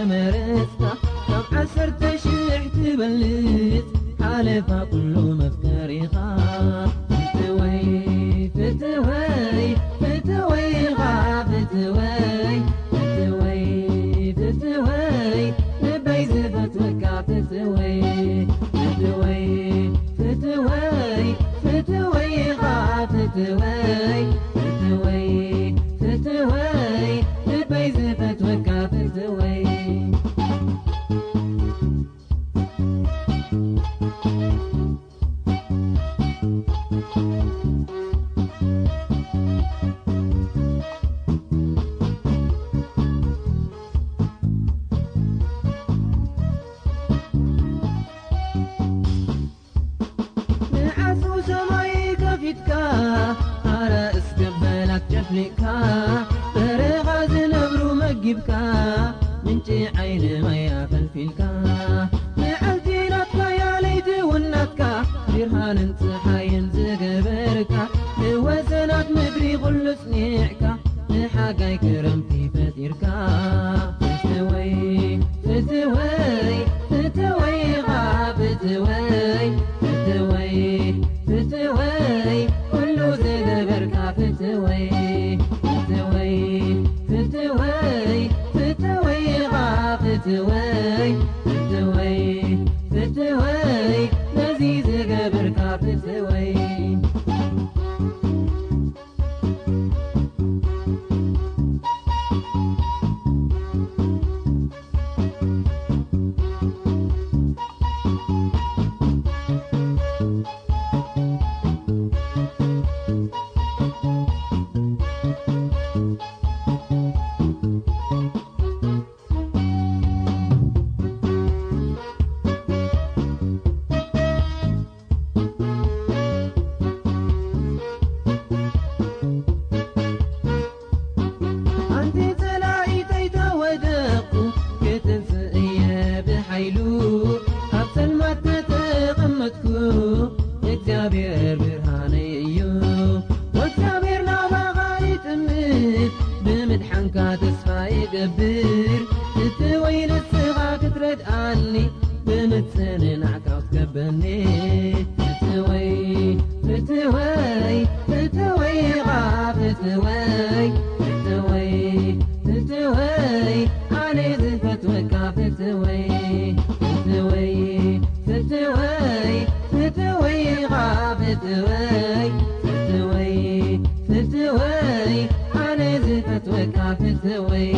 መረጽካ ካብ ዓሰርተ ሽሕ ትበልጽ ሓለፋ ኩሉ መፍቀሪኻ ፍትወይ ፍትወይ ፍትወይኻ ፍትወይ ፍትወይ ፍትወይ ልበይ ዝፈትወካ ፍትወይ ፍትወይ ፍትወይ ፍትወይኻ ፍትወይ ፍትወይ ፍትወይ ልበይ ዝፈትወካ ፍትወይ ንዓጹ ሰማይ ከፊትካ ኣረእስ ገበላት ጨፍሊቕካ በረኻ ዝነብሩ መጊብካ ምንጪ ዓይኒ ማይ ኣፈልፊልካ መዓልቲ ናትካ ያ ለይቲ እውን ናትካ ብርሃንን ፀሓይን ዝገበርካ ንወሰናት ምድሪ ኩሉ ጽኒዕካ ንሓጋይ ክረምቲ ፈጢርካ ፍትወይ ፍትወይ ፍትወይኻ ፍትወይ ፍትወይ ፍትወይ ኩሉ ዝገበርካ ፍትወይ ፍትወይ ፍትወይ ፍትወይኻ ፍትወይ ፍትወይ ፍትወይ ነዚ ዝገበርካ ፍትወይ ኣንቲ ጸላኢተይ ተወደቕኩ፣ ክትንስእ እየ ብሓይሉ። ኣብ ጸልማት ተተቐመጥኩ፣ እግዚኣብሔር ብርሃነይ እዩ። እግዚኣብሔር ናባኻ ይጥምት፣ ብምድሓንካ ተስፋ ይገብር። ፍትወይ ንስኻ ክትረድኣኒ፣ ብምጽንናዕካ ክትከበኒ። ፍትወይ፣ ፍትወይ፣ ፍትወይ ኢኻ ፍትወይ፣ ፍትወይ፣ ፍትወይ፣ ኣነ ዝፈትወካ ፍትወይ፣ ፍትወይ፣ ፍትወይ፣ ፍትወይ ኢኻ ፍትወይ፣ ፍትወይ፣ ፍትወይ፣ ኣነ ዝፈትወካ ፍትወይ።